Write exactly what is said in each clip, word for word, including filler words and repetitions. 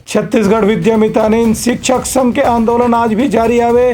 छत्तीसगढ़ विद्यामितान शिक्षक संघ के आंदोलन आज भी जारी हवे।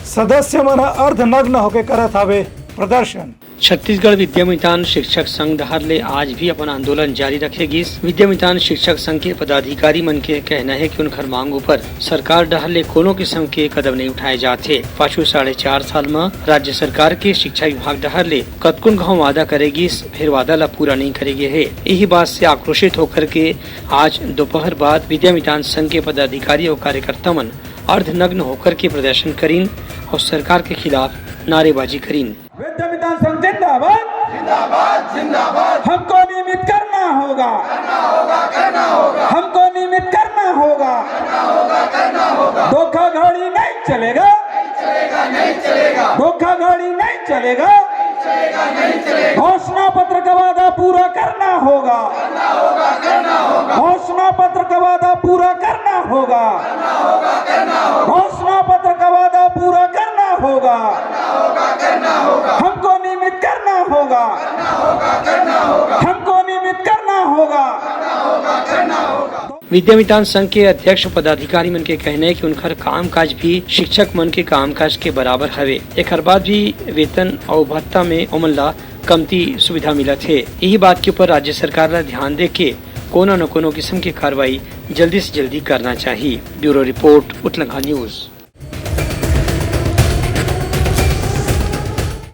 सदस्य मन ह अर्धनग्न होके करत हवे प्रदर्शन। छत्तीसगढ़ विद्यामितान शिक्षक संघ डहर ले आज भी अपन आंदोलन जारी रखे गिस। विद्यामितान शिक्षक संघ के पदाधिकारी मन के कहना हे कि उनखर मांग ऊपर सरकार डहर ले कोनो किसम के कदम नइ उठाए जात हे। पाछू साढ़े चार साल म राज्य सरकार के शिक्षा विभाग डहर ले कतकुन घांव वादा करे गिस, फेर वादा ला पूरा नइ करे गे हे। इही बात से आक्रोशित होकर के आज दोपहर बाद विद्यामितान संघ के पदाधिकारी अउ कार्यकर्ता मन अर्धनग्न होकर के प्रदर्शन करिन अउ सरकार के खिलाफ नारेबाजी करिन। विद्यामितान संघ जिंदाबाद, जिंदाबाद, जिंदाबाद। हमको नियमित करना होगा, करना होगा, करना होगा। हमको नियमित करना होगा, करना होगा, करना होगा। धोखाधड़ी नहीं चलेगा, नहीं चलेगा, नहीं चलेगा। धोखाधड़ी नहीं चलेगा, नहीं चलेगा, नहीं चलेगा। घोषणा पत्र का वादा पूरा करना होगा, करना होगा, करना होगा। घोषणा पत्र का वादा पूरा करना होगा, करना होगा, करना होगा। घोषणा पत्र का वादा पूरा करना होगा, करना होगा, करना होगा। हमको नियमित करना होगा, करना होगा, करना होगा। हमको नियमित करना होगा, करना होगा, करना होगा। विद्यामितान संघ के अध्यक्ष पदाधिकारी मन के कहना हे कि उनखर कामकाज भी शिक्षक मन के कामकाज के बराबर हवे। एखर बाद भी वेतन अउ भत्ता में ओमन ला कमती सुविधा मिलत हे। इही बात के ऊपर राज्य सरकार ला ध्यान दे के कोनो न कोनो किसम के कार्रवाई जल्दी से जल्दी करना चाही। Bureau report, Utlangha news.